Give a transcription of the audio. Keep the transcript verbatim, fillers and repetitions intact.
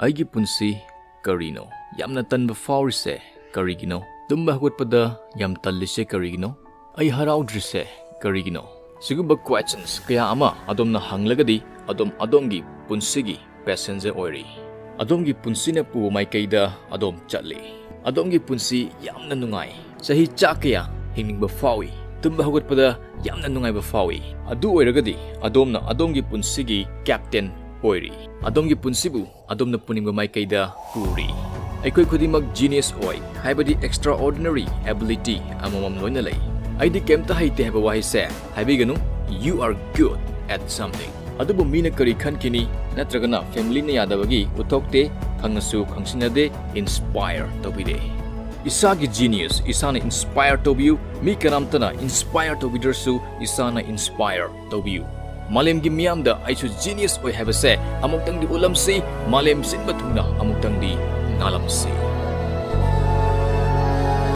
ꯑꯩꯒꯤ ꯄꯨꯟꯁꯤ ꯀꯔꯤꯅꯣ? ꯌꯥꯝꯅ ꯇꯟꯕ ꯐꯥꯎꯔꯤꯁꯦ ꯀꯔꯤꯒꯤꯅꯣ? ꯇꯨꯝꯕ ꯍꯧꯒꯠꯄꯗ ꯌꯥꯝ ꯇꯜꯂꯤꯁꯦ ꯀꯔꯤꯒꯤꯅꯣ? ꯑꯩ ꯍꯔꯥꯎꯗ꯭ꯔꯤꯁꯦ ꯀꯔꯤꯒꯤꯅꯣ? ꯁꯤꯒꯨꯝꯕ questions ꯀꯌꯥ ꯑꯃ ꯑꯗꯣꯝꯅ ꯍꯪꯂꯒꯗꯤ, ꯑꯗꯣꯝ ꯑꯗꯣꯝꯒꯤ ꯄꯨꯟꯁꯤꯒꯤ passenger ꯑꯣꯏꯔꯤ꯫ ꯑꯗꯣꯝꯒꯤ ꯄꯨꯟꯁꯤꯅ ꯄꯨꯕ ꯃꯥꯏꯀꯩꯗ ꯑꯗꯣꯝ ꯆꯠꯂꯤ꯫ ꯑꯗꯣꯝꯒꯤ ꯄꯨꯟꯁꯤ ꯌꯥꯝꯅ ꯅꯨꯡꯉꯥꯏ꯫ ꯆꯍꯤ ꯆꯥ ꯀꯌꯥ ꯍꯤꯡꯅꯤꯡꯕ ꯐꯥꯎꯏ꯫ ꯇꯨꯝꯕ ꯍꯧꯒꯠꯄꯗ ꯌꯥꯝꯅ ꯅꯨꯡꯉꯥꯏꯕ ꯐꯥꯎꯏ꯫ ꯑꯗꯨ ꯑꯣꯏꯔꯒꯗꯤ ꯑꯗꯣꯝꯅ ꯑꯗꯣꯝꯒꯤ ꯄꯨꯟꯁꯤꯒꯤ captain ꯑꯣꯏꯔꯤ꯫ ꯑꯗꯣꯝꯒꯤ ꯄꯨꯟꯁꯤꯕꯨ ꯑꯗꯣꯝꯅ ꯄꯨꯅꯤꯡꯕ ꯃꯥꯏꯀꯩꯗ ꯄꯨꯔꯤ꯫ ꯑꯩꯈꯣꯏ ꯈꯨꯗꯤꯡꯃꯛ genius ꯑꯣꯏ, ꯍꯥꯏꯕꯗꯤ extraordinary ability ꯑꯃꯃꯝ ꯂꯣꯏꯅ ꯂꯩ꯫ "ꯑꯩꯗꯤ ꯀꯩꯝꯇ ꯍꯩꯇꯦ" ꯍꯥꯏꯕ ꯋꯥꯍꯩꯁꯦ ꯍꯥꯏꯕꯤꯒꯅꯨ꯫ You are good at something꯫ ꯑꯗꯨꯕꯨ ꯃꯤꯅ ꯀꯔꯤ ꯈꯟꯈꯤꯅꯤ? ꯅꯠꯇ꯭ꯔꯒꯅ familyꯅ ꯌꯥꯗꯕꯒꯤ ꯎꯠꯊꯣꯛꯇꯦ, ꯈꯪꯉꯁꯨ ꯈꯪꯁꯤꯟꯅꯗꯦ, inspire ꯇꯧꯕꯤꯗꯦ꯫ ꯏꯁꯥꯒꯤ genius ꯏꯁꯥꯅ inspire ꯇꯧꯕꯤꯌꯨ꯫ ꯃꯤ ꯀꯅꯥꯝꯇꯅ inspire ꯇꯧꯕꯤꯗ꯭ꯔꯁꯨ ꯏꯁꯥꯅ inspire ꯇꯧꯕꯤꯌꯨ꯫ ꯃꯥꯂꯦꯝꯒꯤ ꯃꯤꯌꯥꯝꯗ ꯑꯩꯁꯨ genius ꯑꯣꯏ ꯍꯥꯏꯕꯁꯦ ꯑꯃꯨꯛꯇꯪꯗꯤ ꯎꯠꯂꯝꯁꯤ, ꯃꯥꯂꯦꯝ ꯁꯤꯟꯕ ꯊꯨꯡꯅ ꯑꯃꯨꯛꯇꯪꯗꯤ ꯉꯥꯜꯂꯝꯁꯤ꯫